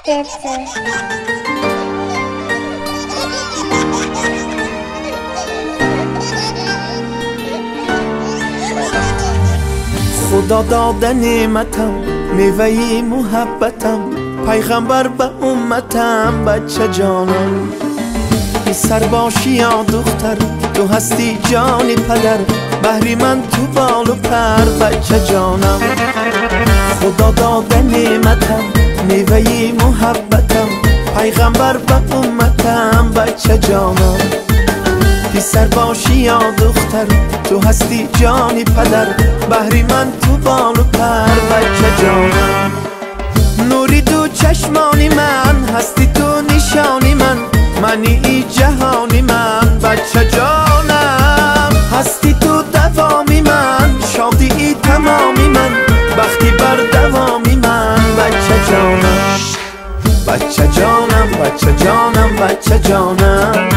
خدا داده نعمتم، میوه محبتم، پیغمبر به امتم، بچه جانم. پسر باشی یا دختر، تو هستی جان پدر، بهری من تو بال و پر، بچه جانم. خدا داده نعمتم، میوه محبتم، پیغمبر به امتم، بچه جانم. پسر باشی یا دختر، تو هستی جان پدر، بهری من تو بال و پر، بچه جانم. نوری دو چشمانی من، هستی تو نشانی من، منی ای جهانی من، بچه جانم. هستی تو دوامی من، شادی ای تمامی من، بختی بر دوامی من، بچه جانم. بچه جانم، بچه جانم، بچه جانم،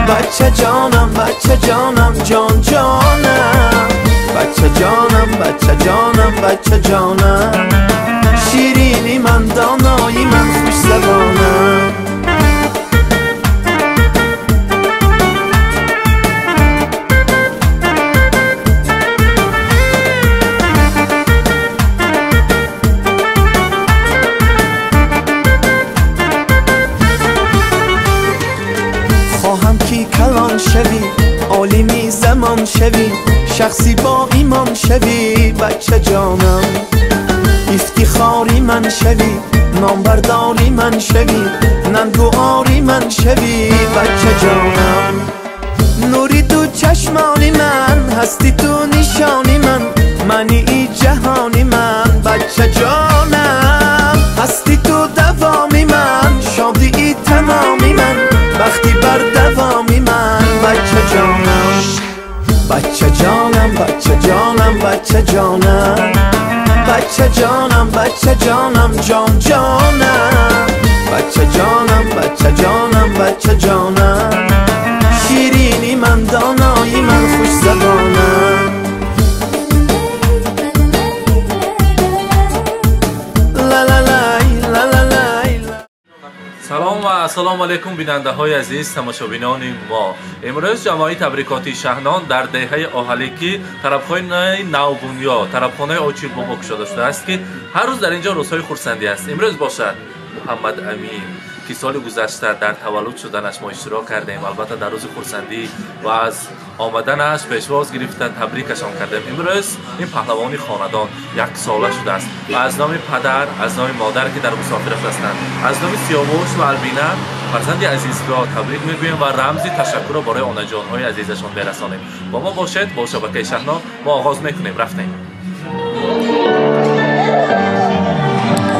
بچه جانم، بچه جانم، جان جانم، بچه جانم، بچه جانم، بچه جانم، شیرینی من، دانایی من، خوش زبانم. خواهم که کلان شوی، عالمی زمان شوی، شخصی با ایمان شوی، بچه جانم. افتخاری من شوی، نامبرداری من شوی، ننگواری من شوی، بچه جانم. نوری دو چشمانی من، هستی تو نشانی من، منی ای جهانی من، بچه جانم. هستی تو دوامی من، شادی ای تمامی من، بختی بر دوامی من، بچه جانم. بچه جانم، بچه جانم، بچه جانم، بچه جانم، بچه جانم، جان جانم، بچه جانم، بچه جانم، بچه جانم، شیرینی من، دانایی من، خوش زبانم. سلام و السلام علیکم بیننده های عزیز، تماشابینان ما. امروز جماعی تبریکاتی شهنان در دهه آهلیکی طرفخانه نوبنیا، طرفخانه آچیل بابا گشاده شده است که هر روز در اینجا روزهای خرسندی است. امروز باشد محمد امین که سال گذشته در تولد شدنش ما اشتراک کردیم، البته در روز خرسندی و از آمدنش پیشواز گرفته تبریکشان کردیم. امروز این پهلوان خاندان یک ساله شده است و از نام پدر، از نام مادر که در مسافرت هستند، از نام سیاوش و البینه فرزند عزیز را تبریک میگوییم و رمز تشکر را برای آنجانهای عزیزشان برسانیم. با ما باشد با شبکه شهنان ما آغاز میکنیم. رفتیم.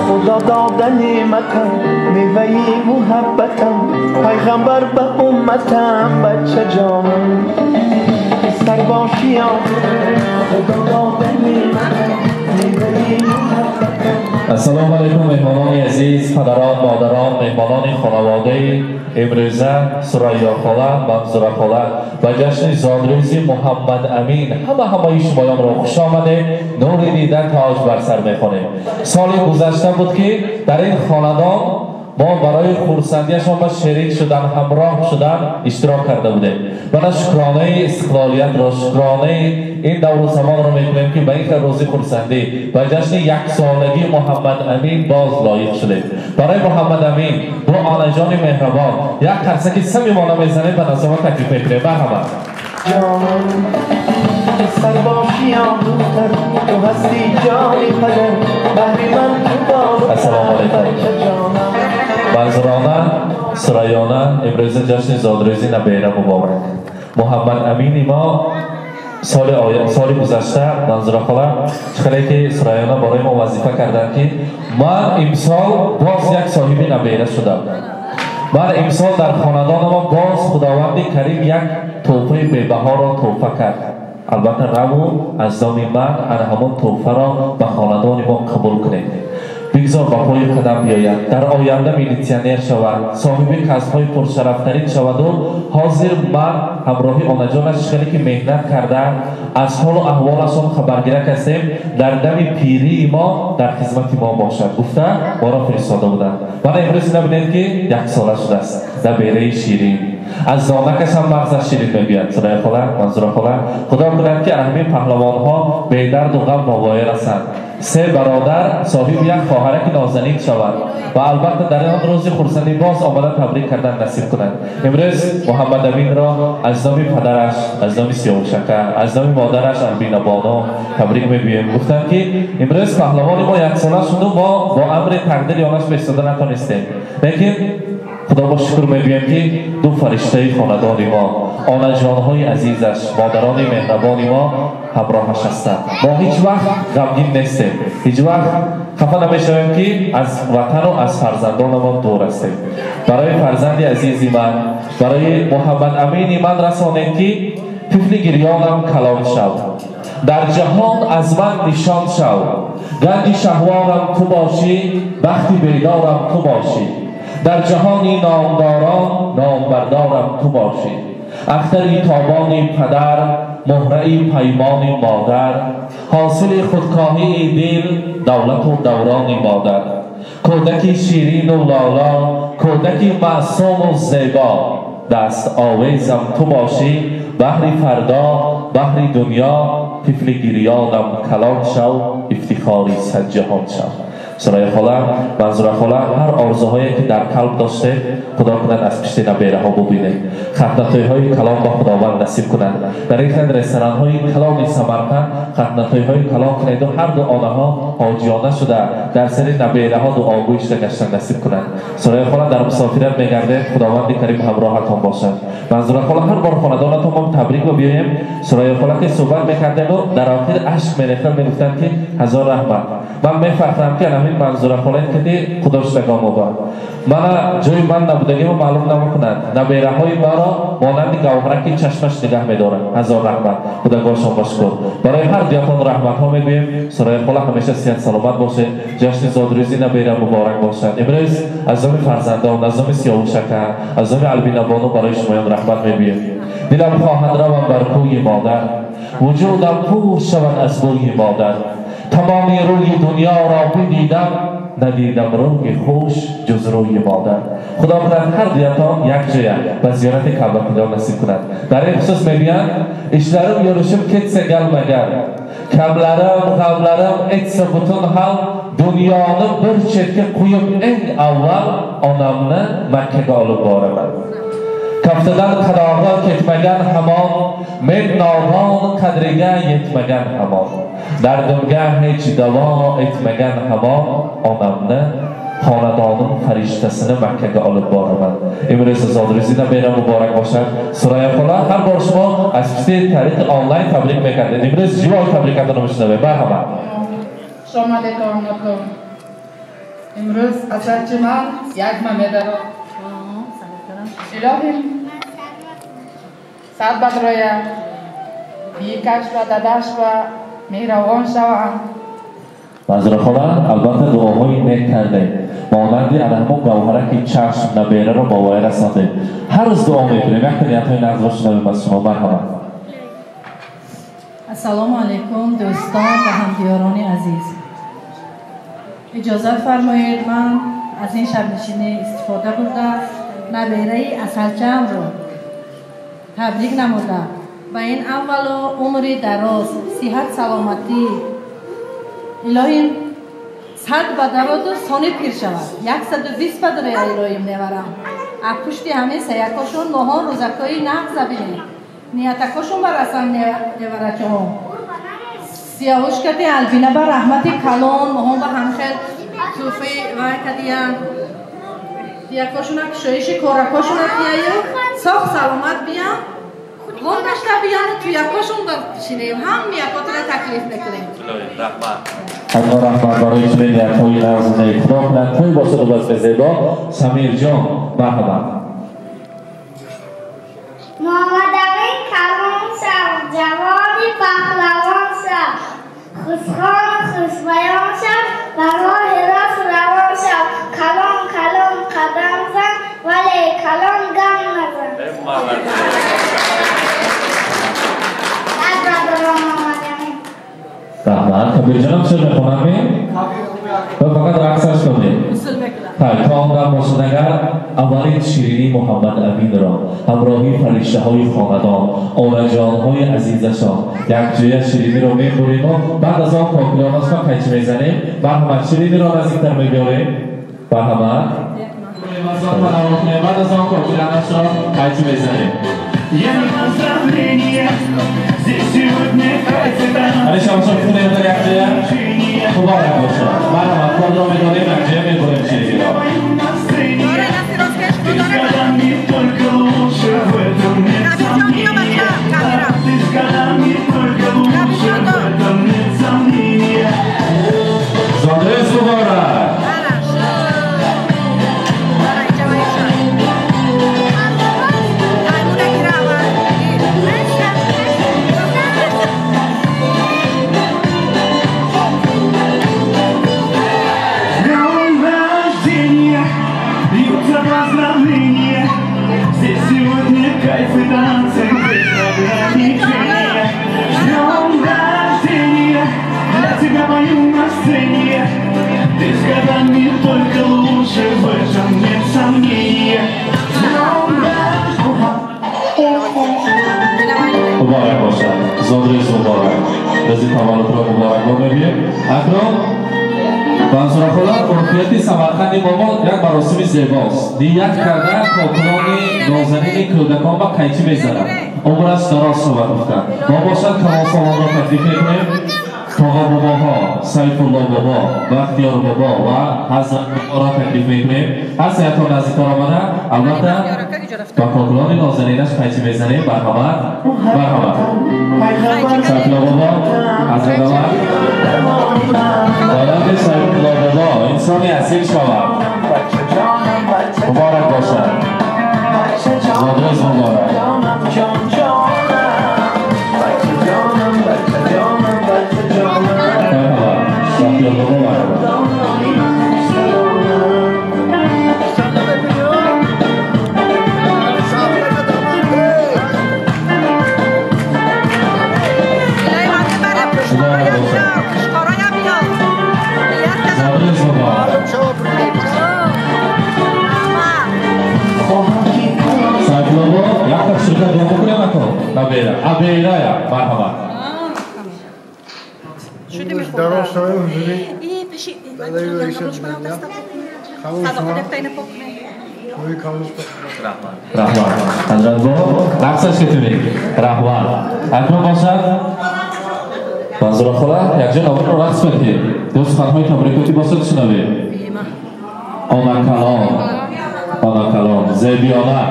خدا داده نعمتم، میوه محبتم، پیغمبر به امتم، بچه جانم. پسر باشی یا خدا داده نعمتم، میوه محبتم. السلام علیکم مهمانان عزیز، پدران، مادران، مهمانان خانواده امروزه ثریا خاله، منظوره خاله و جشن زادروز محمد امین، همه شمایان را خوش آمده، نور دیده تاج بر سر میخوانیم. سال گذشته بود که در این خاندان ما برای خرسندیشان به شریک شدن، همراه شدن اشتراک کرده بودیم و شکرانه استقلالیت را، شکرانه این دور و زمان را میکنیم که به این روزی خرسندی و جشن یک سالگی محمد امین باز لایق شدیم. برای محمد امین با آنجان مهربان یک قرصک صمیمانه میزنیم و نظام تکلیف میکنیم. مرحبا. جانم پسر باشی یا دختر، تو هستی جان پدر، بهری من تو بال. السلام علیکم. منظورانه سرایانه امروز جشن زادروزی نبیره مبارک محمد امین ما سال گذشته منظوره خاله چخلی که سرایانه برای ما وظیفه کردن که من امسال باز یک صاحب نبیره شدم. من امسال در خاندان ما باز خداوند کریم یک تحفه بی‌بها را تحفه کرد. البته رو از نام من همان تحفه را به خاندان ما قبول کنید. Бигзор ба пои қадам биёяд, дар оянда милитсионер шавад, соҳиби касбҳои пуршарафтарин шаваду ҳозир ман ҳамроҳи онаҷонаш хеле ки меҳнат карда, аз ҳолу аҳволашон хабаргирак ҳастем, дар дами пирии мо дар хизмати мо бошад гуфта моро фиристода буданд. Мана имрӯз набинед ки яксола шудааст, набераи ширин, аз зонакаш ҳам мағзаш ширин мебиёд. Сурайё хола, Манзура хола, худо кунад ки ҳамин паҳлавонҳо бедарду ғам ба воя расанд, се бародар соҳиби як хоҳараки нозанин шавад ва албатта дар он рӯзи хурсандӣ боз омада табрик кардан насиб кунад. Имрӯз Муҳаммадаминро аз номи падараш, аз номи Сиёвушака, аз номи модараш Албина боно табрик мегӯем. Гуфтанд ки имрӯз паҳлавони мо яксола шуду мо бо амри тақдир ёнаш беистода натонистем, лекин худо бо шукр мегӯем ки ду фариштаи хонадони мо, онаҷонҳои азизаш, модарони меҳрабони мо ҳамроҳаш ҳастанд. Мо ҳеҷ вақт ғамгин нестем, ҳеҷ вақт хафа намешавем ки аз ватану аз фарзандонамон дур ҳастем. Барои фарзанди азизи ман, барои Муҳаммад Амини ман расонед ки тифли гирёнам калон шав, дар ҷаҳон аз ман нишон шав, ганҷи шаҳворам ту бошӣ, бахти бедорам ту бошӣ, дар ҷаҳони номдорон номбардорам ту бошӣ, ахтари тобони падар, муҳраи паймони модар, ҳосили худкоҳии дил, давлату даврони модар, кӯдаки ширину лоло, кӯдаки маъсуму зебо, даст овезам ту бошӣ, баҳри фардо, баҳри дунё, тифли гирёнам калон шав, ифтихори садҷаҳон шав. Сурайё хола, Манзура хола, ҳар орзуҳое ки дар қалб доштед, худо кунад аз пишти набераҳо бубинед. Хатнатойҳои калон ба Худованд насиб кунад. Дар ин ресторанҳои калони Самарқанд хатнатойҳои калон кунеду ҳар ду онаҳо ҳоҷиёна шуда дар сари набераҳо дуогӯй шуда гаштан насиб кунад. Сурайё хола, дар мусофират мегардед, Худованди карим ҳамроҳатон бошад. Манзура хола, ҳар бор хонадонатон мо табрик биёем. Сурайё хола ки суҳбат мекардему дар охир ашк мерехтанд, мегуфтанд ки ҳазор раҳмат. Ман мефаҳмам ки ҳамин Манзура холаи кати худоштагон муборак. Мана ҷои ман набудагиро маълум намекунад. Набераҳои маро монанди гавҳараки чашмаш нигаҳ медорад. Ҳазор раҳмат. Худогоҳшон ба шукр. Барои ҳар дуятон раҳматҳо мегӯем. Сурайё хола ҳамеша сиҳат саломат бошед. Ҷашни зодрӯзи набера муборак бошад. Имрӯз аз номи фарзандон, аз номи Сиёвушака, аз номи Албина бону барои шумоён раҳмат мегӯем. Дилам хоҳад равам бар кӯи модар, вуҷудам пур шавад аз бӯи модар. Тамоми рӯи дунёро бидидам, надидам рӯи хуш ҷуз рӯи модар. Худо кунад ҳар дуятон як ҷоя ба зиёрати Каъбатуллоҳ насиб кунад. Дар ин хусус мегӯянд: ishlarim yurishim ketsa galma-gal, kamlarim g'amlarim etsa butun hal, dunyoni bir chetga qo'yib eng avval onamni Makkaga olib boraman. Kaftidan qadog'i ketmagan hamon, men nodon qadriga yetmagan hamon, dardimga hech davo etmagan hamon, onamni xonadonim farishtasini Makkaga olib boraman. Имрӯз зодрӯзи набера муборак бошад. Сурайё хола, ҳар бор шумо аз пишти тариқи онлайн табрик мекардед. Имрӯз живой табрикатонро мешунавем. Марҳамат. Хуш омадед онотон. Имрӯз асарчи ман ягма медарод. Илоҳим сад бадроя, бикаш ва дадаш ва меҳрабон шаванд. Манзура хола, албатта дуоҳои нек кардем. Монанди ана ҳамон гавҳараки чашм набераро ба воя расондем. Ҳар рӯз дуо мекунем. Якта ниятҳои нағзро шунавем аз шумо. Марҳамат. Ассалому алайкум дӯстон ва ҳамдиёрони азиз. Иҷозат фармоед ман аз ин шабнишинӣ истифода бурда набераи асалчамро табрик намуда ба ин аввало умри дароз, сиҳат, саломатӣ, илоҳим сад ба дарозу сони пир шавад. 120 ба дароя илоҳим меварам. Аз пушти ҳамин саякошон моҳон рӯзакҳои нағза бинед. Ниятакошон барасан неварачаҳо. Сиёҳушкати Албина ба раҳмати калон моҳон ба ҳамхел тӯфи вай кадиян. Якошона кушоиши коракошона тияю соғ саломат биям. Вон дашта бияну туякошон ба шинем. Ҳам якотона таклиф мекунем. Раҳмат. Ҳазор раҳмат барои чунин ниятҳои нағзу нек. Худо кунад тӯй бошаду базми зебо. Самирҷон, марҳамат. Муҳаммадамин калон шав, ҷавони паҳлавон шав, хушхону хушбаён шав, ба роҳи рост Кабирҷонам шеър мехонад ме? Ва фақат рақсаш кунед. То он дам бошад агар аввалин ширинӣ Муҳаммад Аминро ҳамроҳи фариштаҳои хонадон, олаҷонҳои азизашон якҷоя шириниро мехӯрем, баъд аз он покилонашро қайчи мезанем. Марҳамат, шириниро наздиктар мебиёрем. Марҳамат, баъд аз он покилонашро қайчи мезанем. Али шамшо кунем дар якҷоя. Муборак бошад. Марҳамат, корро медонем, якҷоя мебурем шириниро. Зодрез муборак. Муборак бошад. Зодрез муборак. Рӯзи таваллудро муборакбод мебием. Акнун Манзурахола, урфияти Самарқанди момо як маросими зебост. Ният карда кокунони нозанини кӯдакон ба қайчи мезанад. Умраш дароз шавад гуфтанд. Мо бошад калонсолонро таклиф мекунем. Тоға бобоҳо, Сайфулло бобо, Бахтиёр бобо ва Ҳазрат боборо таклиф мекунем. Ҳар сеятон наздиктар омада, албатта ба кокулони нозанинаш қайчи мезанем. Марҳамат, марҳамат. Сайфулло бобо, Ҳазрат омад. Баланди Сайфулло бобо инсони асил шавад. Муборак бошад. Зодрӯз муборак. Абейрая, марҳамат. Раҳмат. Ҳазрат бобо, рақсаш кетунед. Раҳмат. Акнун бошад Манзурахола, якҷо навбатро рақс кунед. Ду суханҳои табрикотӣ бошад шунавед. Онакалон, онакалон, зебиёна,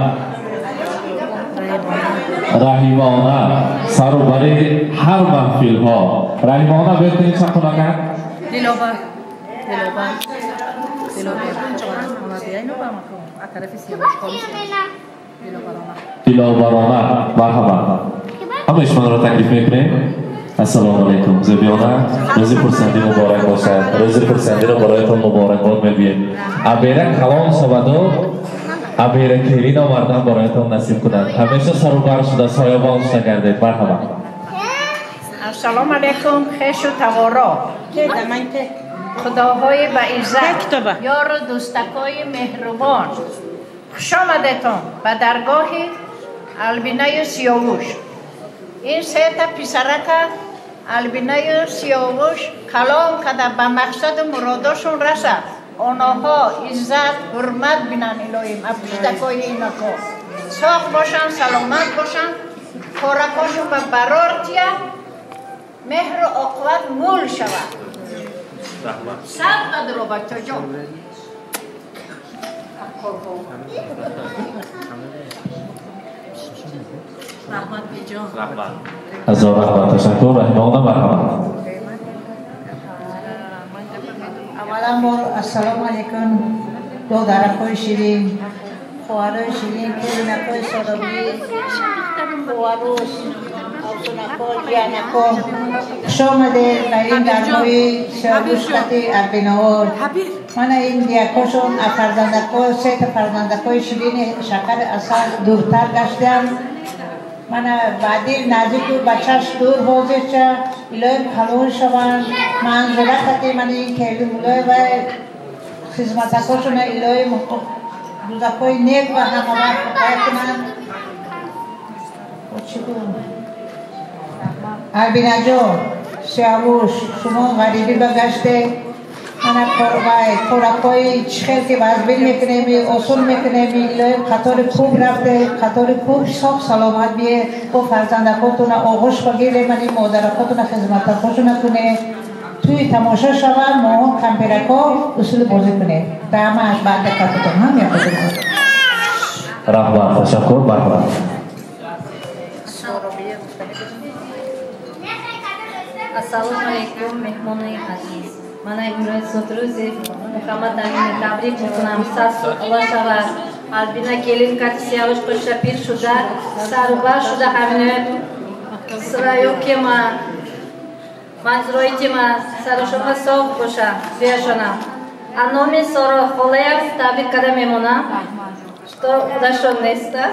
раҳимона, сару бари ҳар маҳфилҳо. Раҳимона биёд кунед чаққунакак. Диловар, Диловар, Диловар. Диловарона, марҳамат. Ҳамаи шуморо таклиф мекунем. Ассалому алайкум. Зебиёна, рӯзи хурсандӣ муборак бошад. Рӯзи хурсандиро бароятон муборакбод мегӯем. Абера калон шаваду абера келин овардан бароятон насиб кунад. Ҳамеша сарубар шуда, соябон шуда гардед. Марҳамат. Ассалому алайкум, хешу таворо. Худоҳои ба иззат, ёру дӯстакои меҳрубон. Хуш омадетон ба даргоҳи Албинаю Сиёвуш. Ин сета писарака Албинаю Сиёвуш калон када ба мақсаду муродошон расад. Оноҳо иззат, ҳурмат бинанд илоҳим, пуштакои инако. Соғ бошанд, саломат бошанд, коракошон ба барор тия, меҳру оқиват мул шавад. Сад бадро бачаҷон. Раҳмат биҷон. Раҳмат. Ҳазор раҳмат, ташаккур. Раҳимона, марҳамат. Аввалан бор ассалому алайкум додаракҳои ширин, хоҳарои ширин, келинакҳои содагӣ, хоҳарӯс, афсунако, ҷиянако. Хуш омадед ба ин даргоҳи сиёҳгӯшқати Арбинаҳо. Мана ин диякошон фарзандако, сета фарзандакои ширини шакари асал дуртар гаштаанд. Мана баъди наздику бачаш дур ҳозирча илоҳим калон шаванд. Манзура қати мана ин келин ва хизматакошона илоҳим рӯзакҳои нек ва ҳамавақт ҳидоя кунанд. Чӣ гӯям? Албинаҷон, Сиёвуш, шумо ғарибӣ ба гаште. Мана корвай, коракҳои чӣ хел ки вазбин мекунеми, осон мекунеми, илоҳим қатори хуб рафте, қатори хуб соғ саломат бие, бо фарзандакотона оғӯш багире, мани модаракотона хизматакошона куне. Туи тамошо шава, мо кампирако усули бозӣ кунем. Даҳамааш баъда катутон ҳам якудум. Раҳмат, ташаккур, марҳамат. Ассалому алайкум, меҳмонои азиз. Мана имрӯз зодрӯзи Муҳаммад Амини табрик мекунам. Сад сола шавад. Албина келин кати Сиёвуш қоша пир шуда, сарубар шуда ҳаминоя сраё кема манзурои тема сарушома соғ боша зияшона. А номи Соро холаям табрик карда мемонам, что худашон неста.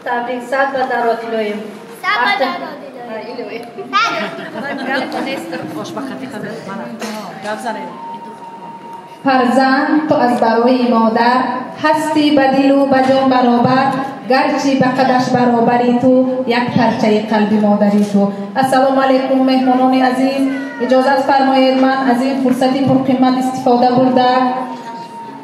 Табрик сад ба дарод илоҳим. Фарзанд ту аз барои модар ҳастӣ ба дилу ба ҷон баробар, гарчи ба қадаш баробари ту як парчаи қалби модари ту. Ассалому алайкум, меҳмонони азиз. Иҷозат фармоед ман аз ин фурсати пурқимат истифода бурда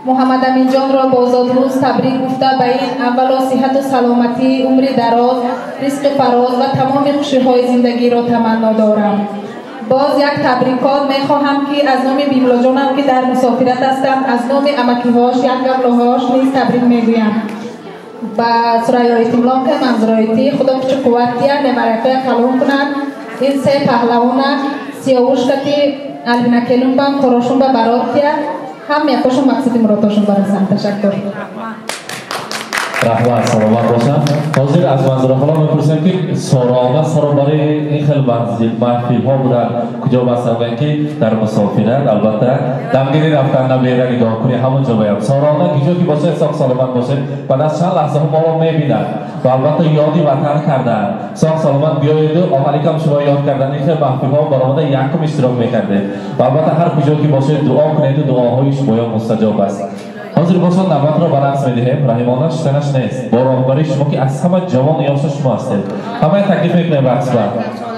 Муҳаммад Аминҷонро бо зодрӯз табрик гуфта ба ин аввало сиҳату саломатӣ, умри дароз, ризқи фароз ва тамоми хушиҳои зиндагиро таманно дорам. Боз як табрикот мехоҳам ки аз номи бимлоҷонам ки дар мусофират ҳастанд, аз номи амакиҳош, як гавлоҳош низ табрик мегӯям. Ба Сурайёи Тимлонка манзуроитӣ худо кучу қувват диҳад, немаракоя калон кунад. Ин се паҳлавона Сиёвуш кати Албина келунбам корошун ба барор диҳад. Ҳам якошон мақсади муродошон барасанд. Ташаккур. Раҳмат, саломат бошанд. Ҳозир аз манзурахола мепурсем ки сорона саробари ин хел маҳфилҳо буданд, куҷо басанд ки дар мусофират албатта дамгирӣ рафтан набера нигоҳ кунӣ ҳамон ҷо баям. Сорона куҷо ки бошад соғ саломат бошед, баъд аз чанд лаҳзаҳо моро мебинанд ва албатта ёди ватан карданд. Соғ саломат биёеду оҳаликам шумо ёд кардан ин хел маҳфилҳо баромада якум иштирок мекардед ва албатта ҳар куҷо ки бошед дуо кунеду дуоҳои шумоён мустаҷоб аст. Ҳозир бошад навбатро ба рақс медиҳем. Раҳимона шуданаш нест. Бо роҳбарии шумо ки аз ҳама ҷавон ёша шумо ҳастед. Ҳамая таклиф мекунем рақс ба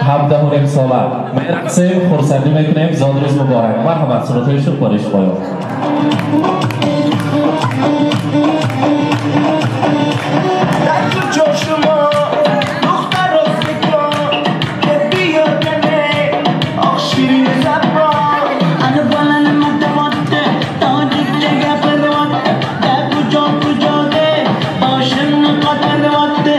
17.5 сола. Мерақсем, хурсандӣ мекунем. Зодрӯз муборак. Марҳамат, суратҳои шуд барои шумоён. Дар куҷо шумо духтаро фикр ки биёдане оқ ширин забон. Ана болани мутаватти тоҷикча gapiryapti. Da kujo kujode boshimni qotiryapti.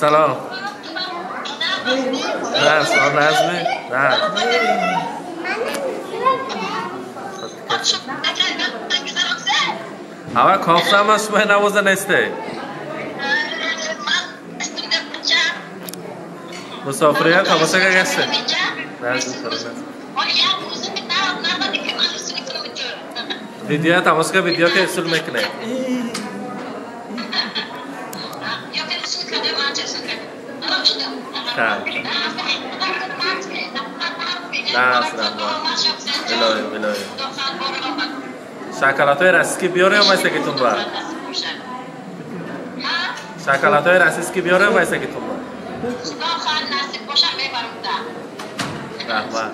Ассалом. На, назми. На. Ава кофтама шумо навоза несте. Мусофирия тамошо гаште. Видео тамошо видео ки усул мекунед. Шоколадҳои расиски биёрем майсагитун ба? Шоколадҳои расиски биёрем майсагитун ба? Раҳмат.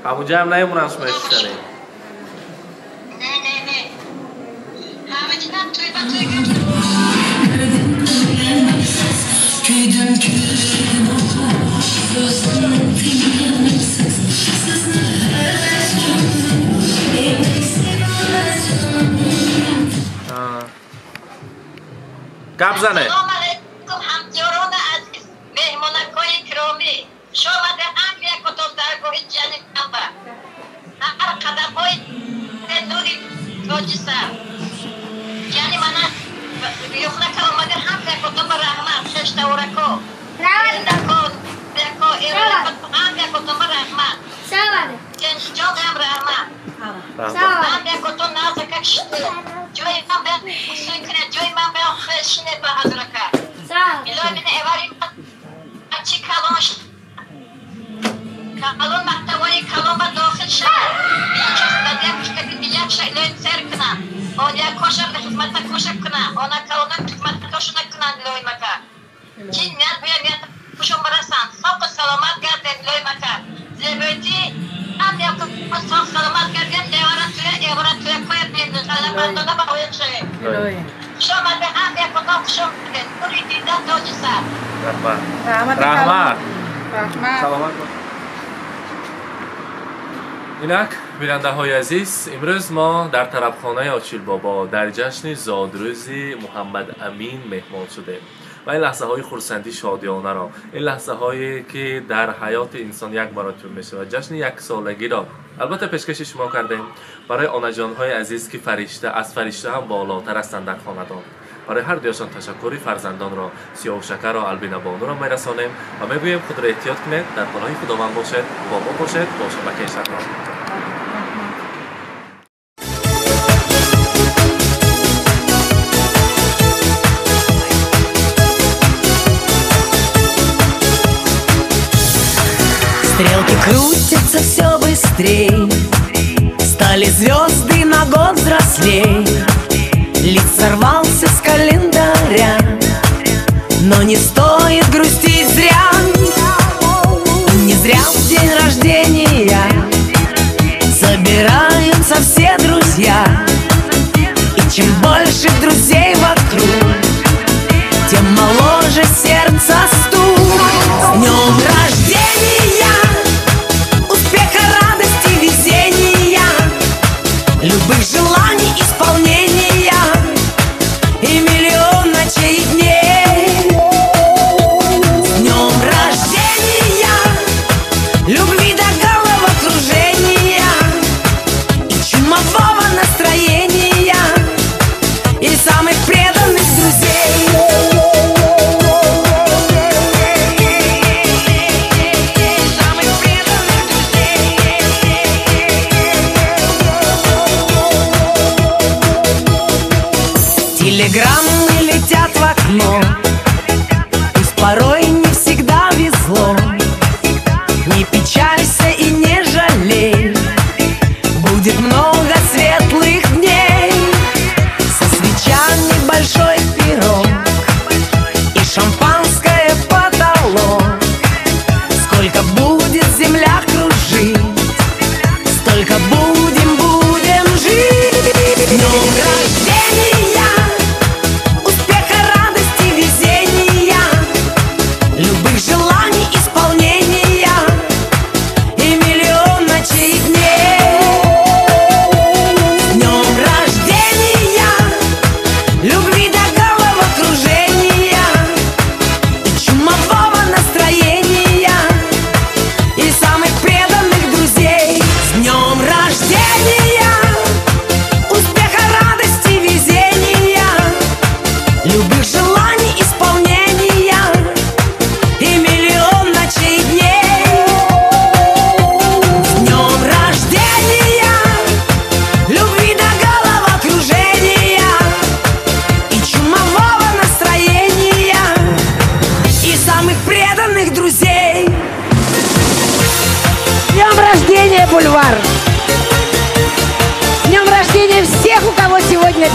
Ҳамунҷа ҳам наемонам шумо шиштане. Гап зане. Ассалому алайкум ҳамдиёрони азиз, меҳмонакҳои киромӣ. Хуш омада ҳам якотон даргоҳи ҷияни камба. Ҳар қадамҳои нури тоҷиса. Ҷияни мана юхнака омада ҳам якотон ба раҳмат, хештаворако. Ирако, яко, ирако ҳам якотон ба раҳмат. Кенҷон ҳам раҳмат. Ҳам якотон назакак шите. Ҷои ман ба хусун кунад, ҷои ман ба хешине ба ҳазрака. Илоҳи мина эвари чи калон калон мактабҳои калон ба дохил шавад. Бикас бадия пушкади биякша илоҳи сер кунам. Ония коша ба хизмата коша кунам. Она калона хизмата кошуна кунам илоҳи мака. Ки ният буя ният пушон барасанд. Соқу саломат гардем илоҳи мака. Зебоити ҳам яку соқ саломат гардем девара туя эвара туя коя бинду. Саламандона ба ояк шавем. Хуш омада ҳам якотон хуш омадед. Нури дида тоҷи сар. Раҳмат. Раҳмат. Раҳмат. Саломат бош. Инак бинандаҳои азиз, имрӯз мо дар тарабхонаи Очилбобо дар ҷашни зодрӯзи Муҳаммад Амин меҳмон шудем ва ин лаҳзаҳои хурсандӣ шодиёнаро, ин лаҳзаҳое ки дар ҳаёти инсон як маротиба мешавад, ҷашни яксолагиро албатта пешкаши шумо кардем барои онаҷонҳои азиз ки фаришта аз фаришта ҳам болотар ҳастанд дар хонадон. Барои ҳар дуяшон ташаккури фарзандонро, Сиёҳшакарро, Албинабонуро мерасонем ва мегӯем худро эҳтиёт кунед, дар паноҳи Худованд бошед, бо мо бошед, бо шабакаи Шаҳнон. Стрелки крутятся все быстрей, стали звезды на год взрослей. Лист сорвался с календаря, но не стоит грустить зря. Не зря в день рождения собираются все друзья. И чем больше друзей вокруг, тем моложе сердце стук. С днем рождения, успеха, радости, везения, любых желаний исполнения и миллион ночей и дней. С днем рождения, любви до головокружения,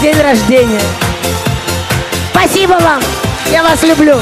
день рождения. Спасибо вам! Я вас люблю!